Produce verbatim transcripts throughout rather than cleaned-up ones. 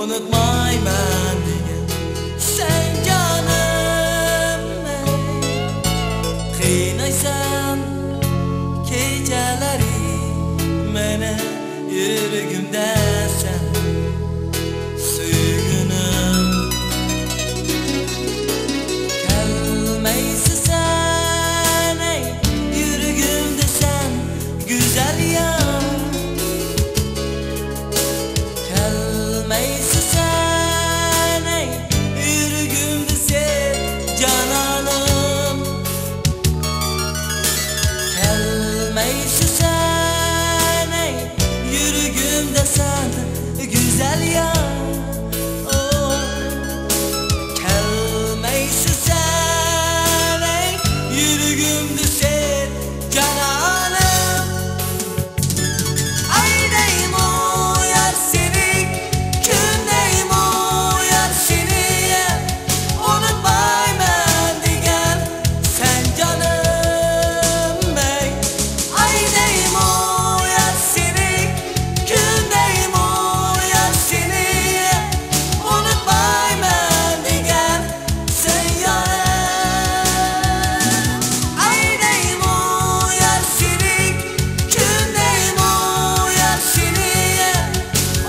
ئۇنتۇمايمەن دېگەن سەن جانىم، قىينايسەن كېچىلىرى مېنى يۈرىكىمدە سەن سۆيگۈنۈم. كەلمەيسەن سەن، ئەي، يۈرىكىمدە سەن گۈزەل يار. كەلمەيسەن سەن، ئەي، يۈرىكىمدە سەن جانانىم. كەلمەيسەن سەن، ئەي، يۈرىكىمدە سەن گۈزەل يار. ئو، كەلمەيسەن سەن، ئەي، يۈرىكىمدە سەن جانانىم. ئاي دەيمۇ يار سېنى، كۈن دەيمۇ يار سېنى، ئۇنتۇمايمەن دېگەن سەن جانىم، ئەي. ئاي دەيمۇ يار سېنى، كۈن دەيمۇ يار سېنى، ئۇنتۇمايمەن دېگەن سەن يارىم. ئاي دەيمۇ يار سېنى، كۈن دەيمۇ يار سېنى،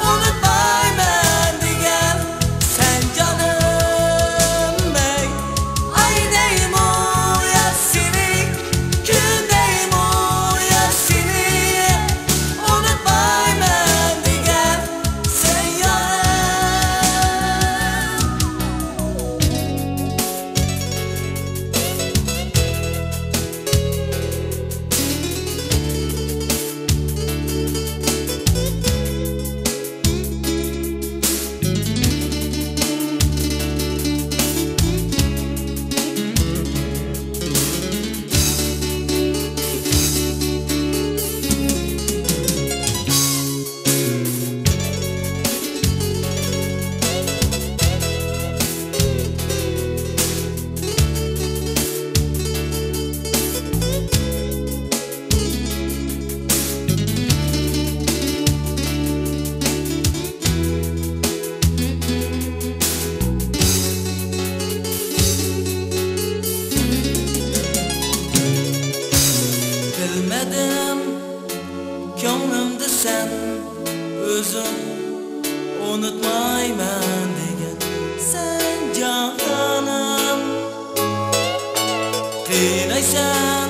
ئۇنتۇمايمەن دېگەن سەن جانىم، ئەي. ئاي دەيمۇ يار سېنى، كۈن دەيمۇ يار سېنى، ئۇنتۇمايمەن دېگەن سەن يارىم. بىلمىدىم، كۆڭلۈمدە سەن ئۆزۈڭ، ئۇنتۇمايمەن دېگەن سەن جانىم. قىينايسەن